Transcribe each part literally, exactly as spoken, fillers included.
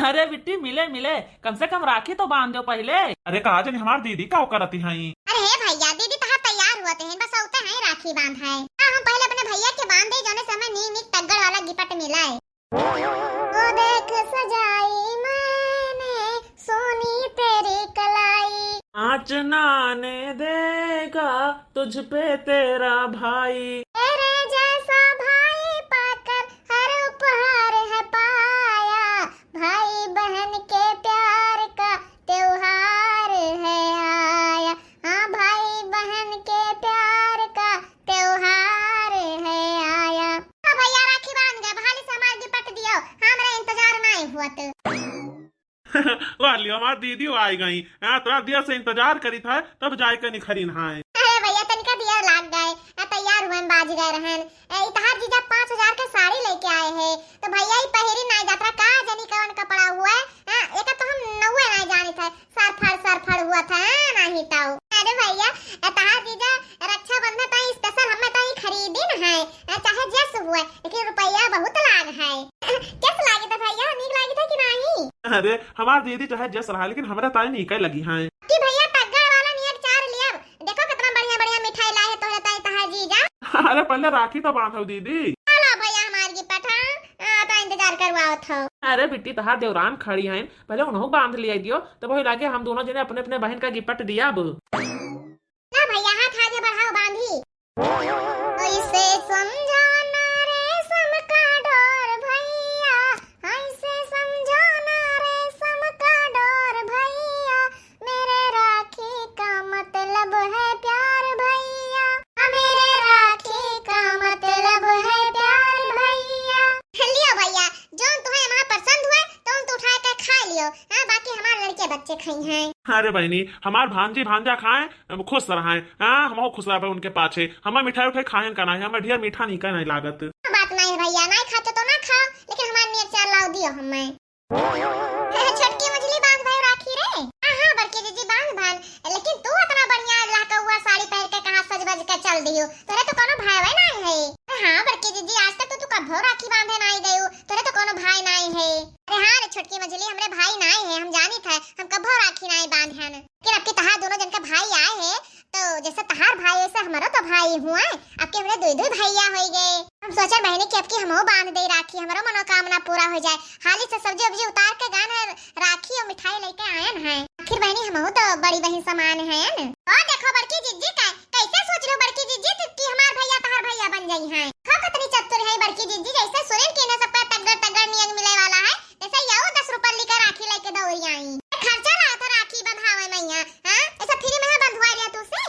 अरे बिट्टी, मिले मिले, कम से कम राखी तो बांध दो पहिले। अरे कहा जानी हमार दीदी का करती हैं? अरे हे भैया, दीदी तहार तैयार हुआ थे, बस औते हैं राखी बांध है। हाँ, हम पहिले अपने भैया के बांध दे, जौने से हमें नीक नीक टग्गड़ वाला गिफ्ट मिला है। वो देख सजाई मैंने सोनी तेरी कलाई। नाच नाने देगा तुझ पे तेरा भाई। तेरे जैसा भाई पाकर हर उपहार है पाया। भाई बहन के प्यार का त्योहार है आया। हाँ, भाई बहन के प्यार का त्योहार है आया। हाँ भैया, राखी बांध गए, हाली से हमार गिफ्ट दियो, हमरा इंतजार नाई हुआ तो। वाह लियो, हमार दीदी आई गई। हाँ, तोरा दिया से इंतजार करी था, तब जाए के निखरी नहाए। अरे भैया, तनिका दिया लाग गए, आ तैयार हुए में बाज गए रहन। ए, ई तहार जीजा पाँच हजार के साड़ी लेके आए हैं, तो भैया ई पहिरी नाई जात रहा, का जानी कौन कपड़ा हुआ है। हाँ, एका तो हम नौवे नाई जानित है, सरफड़ सरफड़ हुआ था, हाँ, नाई ताऊ। अरे भैया, ए, तहार जीजा रक्षाबंधन ताई स्पेशल हमें ताई खरीदी न है, ए, चाहे जस हुआ, लेकिन रुपया बहुत लाग है। कैस लागे था भैया, नीक लागे था कि नहीं? अरे, हमार दीदी चाहे जस रहा, लेकिन हमरा ताई नीके लगी हैं। कि भैया टग्गड़ वाला नियर चार लियब, देखो कितना बढ़िया बढ़िया मिठाई लाए है तोहरे ताई तहार जीजा। अरे पहले राखी तो बांधो दीदी। चलो भैया हमार गिफ्ट, हाँ, तो इंतजार करवाओ थो। अरे बिट्टी, तहार देवरान खड़ी हैं, पहले उन्हों बांध लिया दियो, तब वही लागे हम दोनों जने अपने अपने बहन का गिफ्ट दिया अब। ला भैया, हाथ आगे बढ़ाओ, बांधी। ऐसे समझाना रेशम का डोर भैया, ऐसे समझाना रेशम का डोर भैया, मेरे राखी का मतलब है प्यार भैया, मेरे राखी का मतलब है प्यार भैया। लियो भैया, जौन तुम्हें वहाँ पसंद हुए, तौन तो उठा के खा लियो। हाँ, बाकी हमार लड़के बच्चे खाई हैं। अरे बहनी, हमार भांजी भांजा खाएं, खुश रहाएं। हाँ, हमहू खुश रहबे उनके पाछे। हमें मिठाई उठाई खाएं का नहीं, हमें ढेर मीठा नीका नहीं लागत। बात नहीं भैया, नहीं खाते तो ना खाओ, लेकिन हमार नियर चार लाओ दियो हमें। छोटकी मझली बांध भाई राखी रे। हाँ, हाँ, बड़की जीजी बांध भान, लेकिन तू इतना बढ़िया लहकउआ साड़ी पहन के कहाँ सज बज के चल दियो? तोरे तो कोनो भाई वही नहीं है। अरे हाँ, बड़की जीजी, आज तक तो तू कभो राखी बांधे नहीं गयू, तोरे तो कोनो भाई नहीं है। अरे हाँ रे छोटकी मझली, हमरे भाई नहीं है, हम जानित है, हम कभो राखी नहीं बांधे हन। लेकिन अब की तहार दोनों जन का भाई आए है, तो जैसे तहार भाई ऐसे हमरो तो भाई हुआ, अब के हमरे दुई दुई भैया होई गए। हम सोचन बहनी कि अब की हमहू बांध दे राखी, हमरो मनोकामना पूरा हो जाए। हाली से सब्जी उब्जी उतार के गन राखी और मिठाई लेके आयन है। आखिर बहनी हमहू तो बड़ी बहन समान है न। और देखो बड़की जिज्जी का, कैसे सोच रहे हो बड़की जिज्जी कि हमार भैया तहार भैया बन जाई हैं। देखो कितनी चतुर है बड़की जिज्जी, जैसे सुनिन कि इन्हें सबका तगड़ तगड़ नियन मिले वाला है, जैसे यहू दस रुपया लेकर राखी लेके दौड़ी आई। खर्चा लागत है राखी बंधावे में यहाँ, हाँ? ऐसा फ्री में है बंधवा लिया तू से?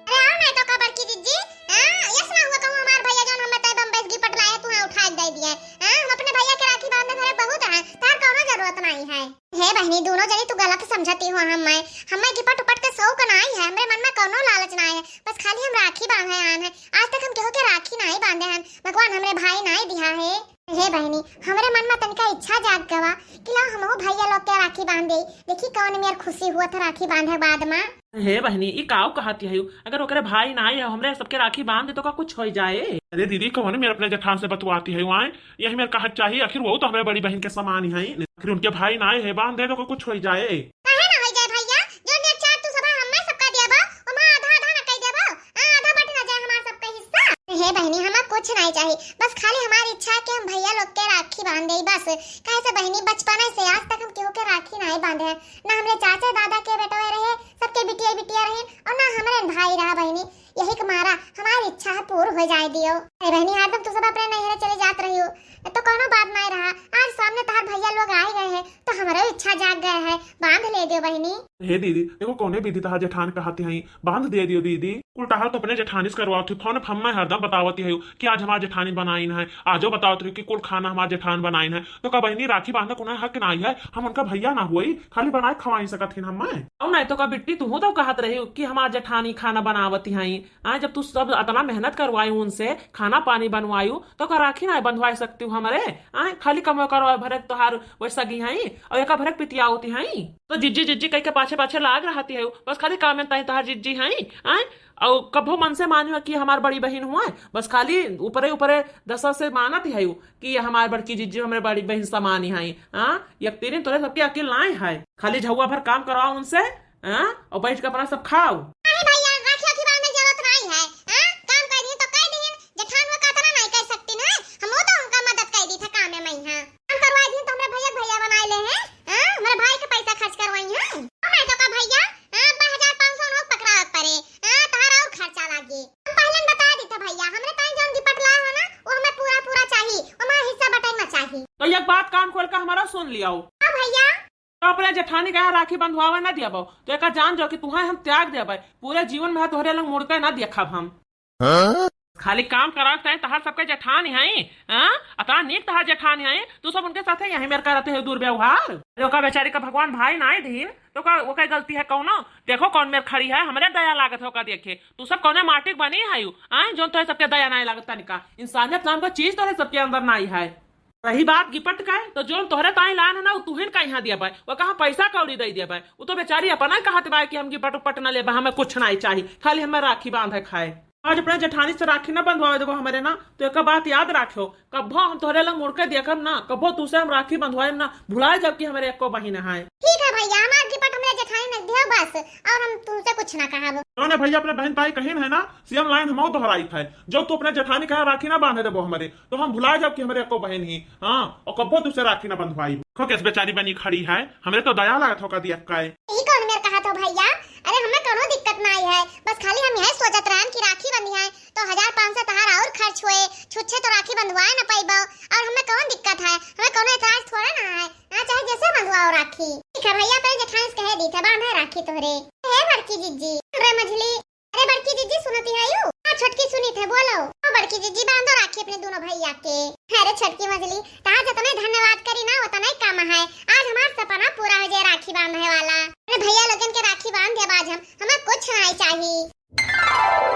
अरे आओ नहीं तो का बड़की जिज्जी, हाँ? यस ना हुआ कहूँ हमार भैया जौन हमें तय बम्बई से गिफ्ट लाए तू हाँ उठा के दे दिए, हाँ? हम अपने भैया के राखी बांधे घरे बहुत है, तार कौनो जरूरत नहीं है। हे बहनी, दोनों जनी तू गलत समझती हो हमें। हमें गिफ्ट उप्ट के शौक नाई है, हमरे मन में कौनो लालच नाई है, बस खाली हम राखी बांधे आन है। आज तक हम केहू के राखी नाई बांधे हन, भगवान हमरे भाई नाई दिहा है। हे बहनी, हमरे मन में तनिका इच्छा जाग गवा कि लाओ हमहू भैया लोग के राखी बांध दे, देखी कौन मेर खुशी हुआ था राखी बांधे बाद में। हे बहनी, ई काऊ कहत हयू? अगर ओकरे भाई नाई है, हमरे सबके राखी बांध दे तो का कुछ हो जाए? अरे दीदी, कौन मेर अपने जेठान से बतवाती है वहाँ? यही मेर कहत चाहिए, आखिर वो तो हमरे बड़ी बहन के समान ही है। आखिर उनके भाई नाई है, बांध दे तो का कुछ हो जाए? काहे ना हो जाए भैया? जो नेक चार तू सभा हमें सबका दिया बा, ओमा आधा आधा ना कह देबो, आ, आधा बट ना जाए हमार सबका हिस्सा। हे बहनी, हमें कुछ नहीं चाहिए, बस खाली हमारी इच्छा है कि हम भैया लोग के राखी बांध दे बस। काहे से बहनी, बचपने से आज तक हम केहू के राखी नहीं बांधे हैं, ना हमरे चाचा दादा के बेटवे रहे, सबके बिटिया बिटिया रहे, और ना हमरे भाई रहा बहनी। यही के मारा हमारी इच्छा है पूर हो जाए दियो। अरे बहनी, हरदम तू सब अपने नैहरे चले जात रही हो, तो कोनो बात नहीं रहा। आज सामने तहार भैया लोग आए गए हैं, तो हमरो इच्छा जाग गए है, बांध ले दियो बहनी। हे दीदी, देखो कौने विधि तहार जेठान कहती हैं, बांध दे दियो दीदी। कुल तहार तो अपने जेठानी से करवाती, फोन पर हमें हरदम बतावती है कि आज हमार जेठानी बनाइन है, आजो बतावत रही कि कुल खाना हमार जेठान बनाइन है। तो का बहनी राखी बांधे कोनो हक नाई है? हम उनका भैया ना हुई, खाली बनाए खवाई सकत हिन हमें। और नहीं तो का बिट्टी, तू तो कहत रही कि हमार जेठानी खाना बनावती हैं। आ, जब तू सब अतना मेहनत करवाई उनसे, खाना पानी बनवायू, तो का राखी ना बंधवाई सकती हूँ हमरे? आ, खाली कमो करवा भरक तोहार वैसा गी हैं और एका भरक पितिया होती हैं। तो जिज्जी जिज्जी कह के पाछे पाछे पाछे लाग रहती है, बस खाली काम में ताई तहार जिज्जी हैं, आय? और कभो मन से मानियो कि हमार बड़ी बहिन हुआ, बस खाली ऊपरे ऊपरे दशा से मानत है कि ये हमार बड़की जिज्जी हमरे बड़ी बहिन समानी है। हाँ, एक तेरी तोरे सबके अकेल नाई है, खाली झउआ भर काम करवाओ उनसे, हाँ, और बैठ के अपना सब खाओ। नहीं भैया, राखी आखी बांधे जरूरत नहीं है, हाँ, काम कर दिए तो कर दिए, जेठान वो कतना नहीं कर सकती ना, हम वो तो उनका मदद कर दी था काम में, मैं हाँ। काम करवाई दिन तो हमरे भैया के भैया बनाए ले हैं, हाँ? हमरे भाई के पैसा खर्च करवाई हैं। ओ मैं तो का भैया, हाँ, बा हजार पाँच सौ नोट पकड़ावे के पड़े, हाँ, तोहरा और खर्चा लागी। हम पहले न बता दी थे भैया, हमरे ताई जौन गिफ्ट लाए हो ना, वो हमें पूरा पूरा चाही, वो हमारा हिस्सा बटन ना चाही। तो एक बात कान खोल के हमारा सुन लियाओ। हाँ भैया। तो अपने जेठानी का यहाँ राखी बंधवावे ना दियाबो, तो एका जान जाओ कि तुहां हम त्याग देबे, पूरे जीवन में तोहरे लंग मुड़ के ना देखब हम। हाँ? खाली काम करावत है, तहार सबके जेठान हैं, हाँ? अतना नीक तहार जेठान हैं, तू सब उनके साथे यही मेर करत है दुर्व्यवहार। अरे ओका बेचारी का भगवान भाई नाई दीन, तो का, ओकर गलती है कौनो? देखो कौन मेर खड़ी है, हमरे दया लागत है ओका देखे। तू सब कौने माटी के बनी है, आय? जौन तोहरे सबके दया नाई लागत तनिका। इंसानियत नाम का चीज तोहरे सबके अंदर नाई है। रही बात गिपट का, तो जौन तोहरे ताई लान है ना, उ तुहिन का यहाँ दिया बाय, वो कहाँ पैसा कौड़ी दे दिया बाय। वो तो बेचारी अपना ही कहत बाय कि हम गिपट उपट न लेबा, हमें कुछ नहीं चाही, खाली हमें राखी बांधे खाए। आज अपने जेठानी से राखी ना बंधवावे देबो हमरे ना, तो एक बात याद राखियो, कब्बो हम तोहरे लंग मुड़ के देखब ना, कब्बो तू से हम राखी बंधवाएब ना, भुलाए जब कि हमरे एको बहिन है। ठीक है भैया, हमार गिपट हमरे जेठानी ने दियो बस, और हम तुमसे कुछ ना कहब। जौन है भैया अपने बहन ताई कहिन है ना, सेम लाइन हमहू दोहराइत है। जब तू अपने जेठानी कहे राखी ना बांधे देबो हमरे, तो हम भुला जाब कि हमरे एको बहन ही, हाँ, और कब्बो तुसे राखी ना बंधवाई। खो केस बेचारी बनी खड़ी है, हमरे तो दया लागत हो का दिया का। यही कौन मेर कहा तो भैया, अरे हमें कोनो दिक्कत ना आई है, बस खाली हम यही सोचत रहन कि राखी बंधी है, तो हजार पाँच सौ तहार और खर्च हुए, छुच्छे तो राखी बंधवाए ना पाइबो, और हमें कौन दिक्कत है, हमें कोनो एतराज थोड़ा ना है, हाँ, चाहे जैसे बंधवाओ राखी। ठीक है भैया, पहले जेठानी से कहे दी थे, बांधे राखी तोहरे। हे बड़की जिज्जी, रे मझली, अरे बड़की जिज्जी सुनती है यू? हाँ छोटकी सुनी थे, बोलो। हाँ बड़की जिज्जी, बांधो राखी अपने दोनों भैया के। अरे छोटकी मझली, तहार जतने धन्यवाद करी ना उतना ही कम है। आज हमार सपना पूरा हो जाए राखी बांधे वाला। अरे भैया लोगन के राखी बांध देब आज हम, हमें कुछ नहीं चाहिए।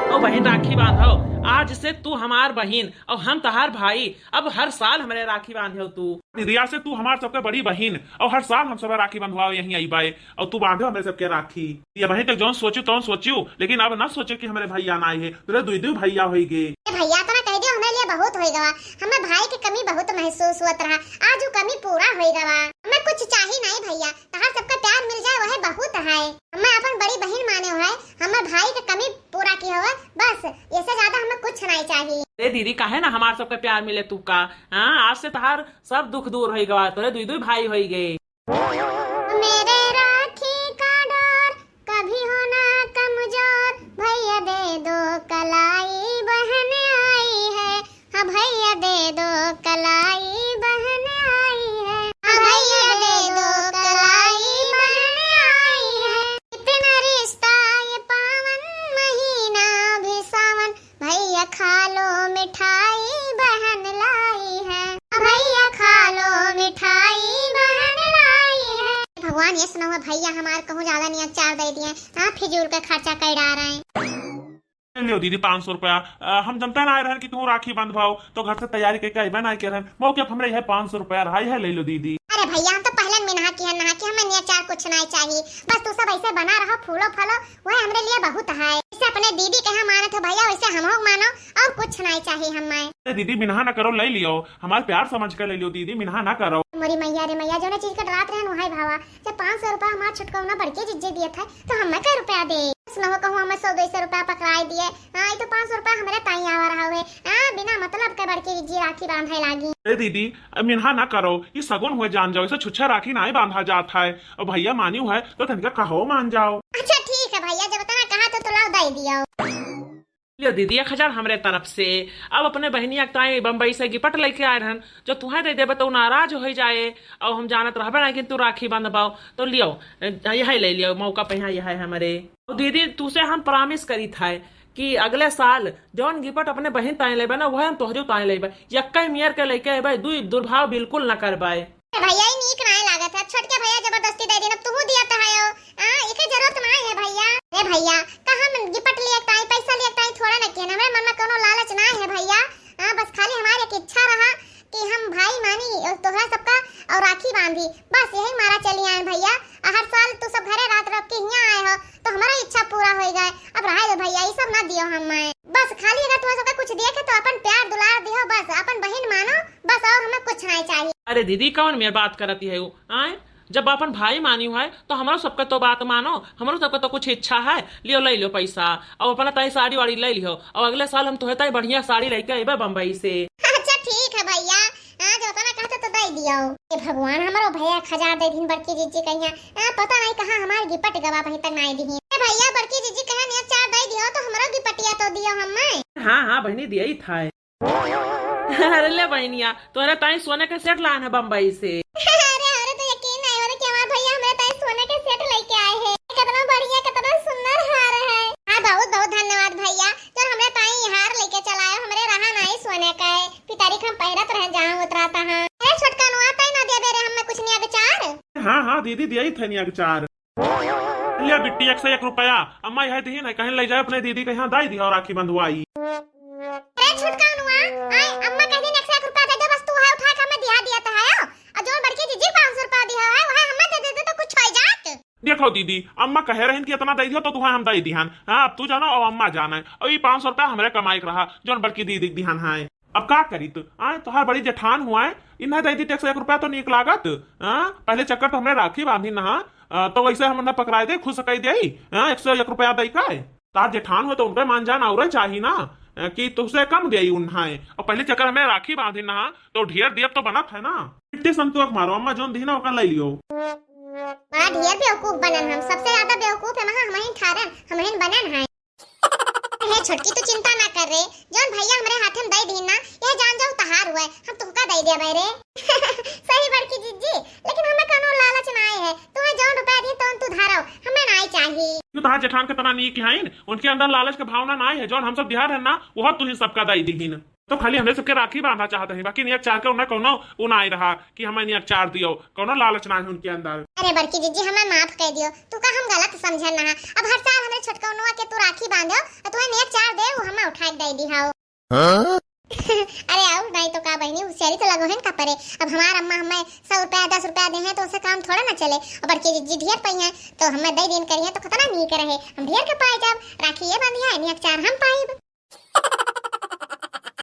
ओ बहिन राखी बांधो, आज से तू हमार बहिन और हम तहार भाई। अब हर साल हमरे राखी बांधो तू। दीदिया से तू हमार सबके बड़ी बहिन और हर साल हम सब राखी बंधवाओ यहीं आई बाए और तू बांधो हमरे सबके राखी। ये बहिन तक जौन सोचू तौन सोचू, लेकिन अब ना सोचू कि हमरे भैया ना आए हैं, तोरे दुई दुई भैया होई गे। ए भैया, इतना कह दियो, हमरे लिए बहुत होई गवा। हमें भाई के कमी बहुत महसूस हुआ रहा, आज वो कमी पूरा होई गवा। हमें कुछ चाही नहीं भैया, तहार सबका प्यार मिल जाए वह बहुत है। हमें अपन बड़ी बहिन माने हुए, हमें भाई के कमी पूरा की हुए, बस इससे ज्यादा हमें कुछ नहीं चाहिए। अरे दीदी, काहे ना हमार सबका प्यार मिले तू का? हाँ, आज से तहार सब दुख दूर होई गवा, तोरे दुई दुई भाई होई गए। मेरे राखी का डोर कभी हो ना कमजोर, भैया दे दो कलाई बहन आई है, हाँ भैया दे दो कलाई बहन आई है, हाँ भैया दे दो कलाई बहन आई है। इतना रिश्ता ये पावन महीना भी सावन, भैया खा लो मिठाई बहन लाई है, भैया खा लो मिठाई बहन लाई है। भगवान ये सुनाओ भैया हमार कहूँ ज्यादा नहीं अचार दे दिए, हाँ फिजूल का खर्चा कर डाल रहे हैं। ले लियो दीदी पाँच सौ रुपया। अ, हम जनता ना आए रहन कि तू राखी बंधवाओ, तो घर से तैयारी करके अइबे ना के रहन। मौके पर हमरे यह पाँच सौ रुपया रहा है, ले लो दीदी। अरे भैया, हम तो पहले मिनहा की है, नहा के हमें निया चार कुछ नहीं चाहिए, बस तू सब ऐसे बना रहो, फूलो फलो, वह हमरे लिए बहुत है। जैसे अपने दीदी के यहाँ मानत हो भैया, वैसे हम हो मानो, और कुछ नहीं चाहिए हमें। अरे दीदी, मिनहा ना करो, ले लियो, हमार प्यार समझ के ले लियो दीदी, मिनहा ना करो। मोरी मैया रे मैया, जो ना चीज के डरात रहन वही भावा, जब पाँच सौ रुपया हमार छुटकौना बड़के जिज्जे दिए थे, तो हमें कै रुपया दे? सुनो कहूँ हमें सौ दो सौ रुपया पकड़ाई दिए, हाँ, ये तो पाँच सौ रुपया हमरे ताई आवा रहा हुए, हाँ, बिना मतलब के बड़के जिज्जी राखी बांधे लागी। ए दीदी, अब मिनहा ना करो, ये सगुन हुए जान जाओ, इसे छुच्छा राखी नाई बांधा जात है। और भैया मानियो है तो तनिका कहो मान जाओ। अच्छा ठीक है भैया, जब इतना कहा तो, तो लाओ दे दियो। लियो दीदी, एक हजार हमरे तरफ से। अब अपने बहनिया के ताई बम्बई से गिफ्ट लेके आए रहन, जो तुहें दे देबे तो नाराज हो जाए, और हम जानत रहबे ना कि तू राखी बंधबाओ, तो लियो, यही ले लियो, मौका पे यहाँ यह है हमरे। और दीदी, तुसे हम प्रॉमिस करी था कि अगले साल जौन गिफ्ट अपने बहन ताई लेबे ना, वह हम तोहरे ताई लेबे। यक्का मेर के लेके अबे, दुई दुर्भाव बिल्कुल न करबे। ए भैया, ई नीक नाय लागत है। छोटके भैया जबरदस्ती दे दिन, अब तुहू दिया तो है हो। आ, एके जरूरत नाय है भैया। ए भैया, का हम गिफ्ट लिए ताई, पैसा लिए ताई थोड़ा न किए, हमरे मन में कोनो लालच नाय है भैया। हाँ, बस खाली हमारे एक इच्छा रहा कि हम भाई मानी और तोहरा सबका और राखी बांधी, बस यही मारा चली आए भैया। आ, हर साल तू सब घरे रहत रहो, हमारा इच्छा पूरा होइ गए। अब रहे दो भैया, ई सब ना दियो हमें। बस खाली अगर तुहा सबका कुछ दिए के तो अपन प्यार दुलार दियो, बस अपन बहिन मानो, बस और हमें कुछ नहीं चाहिए। अरे दीदी, कौन मेर बात करती है वो? आए, जब अपन भाई मानी है तो हमरो सबके तो बात मानो, हमरो सबके तो कुछ इच्छा है। लियो, ले लियो पैसा, अब अपना ताई साड़ी वाड़ी ले लियो, और अगले साल हम तोहे ताई बढ़िया साड़ी लेके अइबे बम्बई से। अच्छा ठीक है भैया, हाँ, जब उतना कहते तो दे दियो। ए भगवान, हमरो भैया एक हजार दे दिन बड़की जीजी कहिया। हाँ, पता नहीं कहाँ हमार गिपट गवा, वहीं तक नहीं दिही। ए भैया, बड़की जीजी कहिया नियत चार दे दियो तो हमरो गिपटिया तो दियो हमें। हाँ, हाँ बहिनी, दिया ही था। अरे ले बहिनिया, तोरे ताई सोने के सेट लान है बम्बई से। अरे, अरे, तो यकीन नहीं हो रहा कि हमार भैया हमरे ताई सोने के सेट लेके आए हैं। कितना बढ़िया, कितना सुंदर हार है। हाँ, बहुत, बहुत धन्यवाद भैया, जो हमरे ताई हार लेके चलाए, हमरे रहा नहीं सोने का है। पितारी हम पहिरत रहे, जहाँ उतराता है। अरे छोटका नुआ, ताई ना दिया बेरे हमें कुछ नियत चार। हाँ, हाँ दीदी, दिया ही था नियत चार। लिया बिट्टी, एक सौ एक रुपया। अम्मा यह दीन है, कहीं ले जाए अपने दीदी के यहाँ, दाई दिया और राखी बंधवाई। अरे छोटका नुआ, आए, अम्मा कह दिन एक सौ एक रुपया दे दो, बस तू है उठा के हमें दिया दिया तो है। और जो बड़की जीजी पाँच सौ रुपया दिया है, वह हमें दे देते तो कुछ हो जात। देखो दीदी, अम्मा कहे रहन कि इतना दे दियो तो तुहा हम दे दिहन। हाँ, अब तू जानो और अम्मा जाने। और ये पाँच सौ रुपया हमरे कमाई के रहा, जो बड़की दीदी के दिहन है। अब का करी तू? आए, तोहार बड़ी जेठान हुआ है, इन्हें दे दी एक सौ एक रुपया तो नीक लागत। हाँ, पहले चक्कर तो हमरे राखी बांधी ना, आ, तो वैसे हम ना पकड़ाए दे, खुश कई दे। हाँ, एक सौ एक रुपया दे का? तार जेठान हो तो उनके मान जान और चाही ना, आ, कि तुझसे कम दे उन्हें। और पहले चक्कर हमें राखी बांधी ना, तो ढेर दियब तो बनत है ना। इतने संतोष मारो, अम्मा जोन दी ना ओकर ले लियो। बड़ा ढेर बेवकूफ बनन हम, सबसे ज्यादा बेवकूफ है महा हमहिन ठारन, हमहिन बनन है। हे छोटकी, तू चिंता ना कर रे, जौन भैया हमरे हाथे में दे दीन ना, यह जान जाओ तहार हुए, हम तुमका दे देबे रे। सही बड़की जीजी, लेकिन हमें कोनो लालच ना आए है, तुम्हें जौन रुपया दी तौन तू धारो, हमें ना चाहिए। तू तहार जेठान के तना नीक हईन, उनके अंदर लालच के भावना ना आए है, जौन हम सब दिहार है ना, वह तू ही सबका दे दीन। तो खाली हमरे सबके राखी बांधा चाहत रही, बाकी नियत चार के उन्हें कोनो उ ना आए रहा कि हमें नियत चार दियो, कोनो लालच ना है उनके अंदर। अरे बड़की जीजी, हमें माफ कर दियो, तू का हम गलत समझन ना है। अब हर साल हमरे छोटकौनुआ के तू राखी बांधो और तुम्हें नियत चार दे, वो हमें उठा के दे दी हो। हाँ? अरे आओ, नहीं तो का बहनी, होशियारी तो लगो है ना का परे। अब हमार अम्मा हमें सौ रुपया, दस रुपया दे हैं तो उसे काम थोड़ा ना चले। और बड़की जीजी ढेर पई हैं तो हमें दे दिन करी है तो कितना नीक रहे, हम ढेर के पाए जब राखी ये बांधी है, नियत चार हम पाइब।